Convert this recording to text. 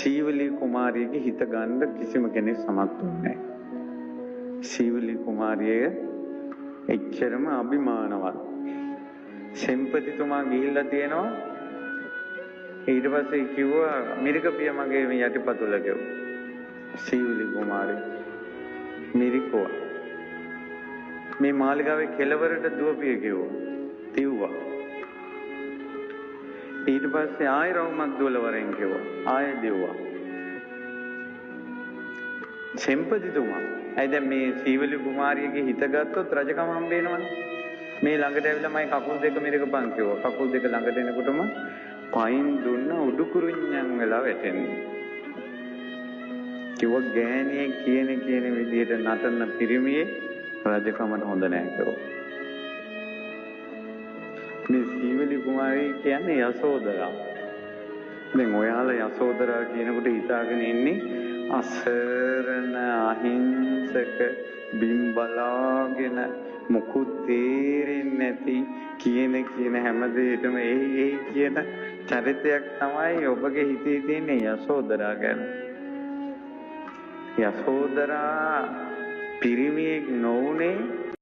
සීවලී කුමාරියගේ හිත ගන්න කිසිම කෙනෙක් සමත් වුණේ නැහැ. සීවලී කුමාරිය එච්චරම අභිමානවත්. සෙම්පතිතුමා ගිහිල්ලා තියෙනවා. ඊට පස්සේ කිව්වා මිරිකපිය මගේ මේ යටිපතුල කිව්වා. සීවලී කුමාරිය මිරිකුවා. මේ මාලිගාවේ කෙළවරට දුවපිය කිව්වා. තිව්වා. ඊට පස්සේ ආයෙ රවුමක් දුවලා වරෙන් කිව්වා. ආයෙ දිව්වා. සෙම්පතිතුමා ඇයි දැන් මේ සීවලි කුමාරියගේ හිත ගත්තොත් රජකම හම්බ වෙනවනේ. මේ ළඟට ඇවිල්ලා මයි කකුල් දෙක මිරිකපන් කිව්වා. කකුල් දෙක ළඟට එනකොටම පයින් දුන්න උඩුකුරුඤ්ඤන් වෙලා වැටෙන්නේ. කිව්වා ගෑණියෙක් කියන කියන විදිහට නටන පිරිමියේ රජකමට හොඳ නෑ කිව්වා. මේ සීවලි කුමාරිය කියන්නේ යසෝදරා. දැන් ඔයාලා යසෝදරා කියනකොට හිතාගෙන ඉන්නේ අසරණ අහිංසක බිම් බලාගෙන මොකුත් තේරෙන්නේ නැති කියන කියන හැම දෙයකම ඒ ඒ කියන චරිතයක් තමයි ඔබගේ හිතේ තියෙන යසෝදරා ගැන. යසෝදරා පිරිමියෙක් නොවුනේ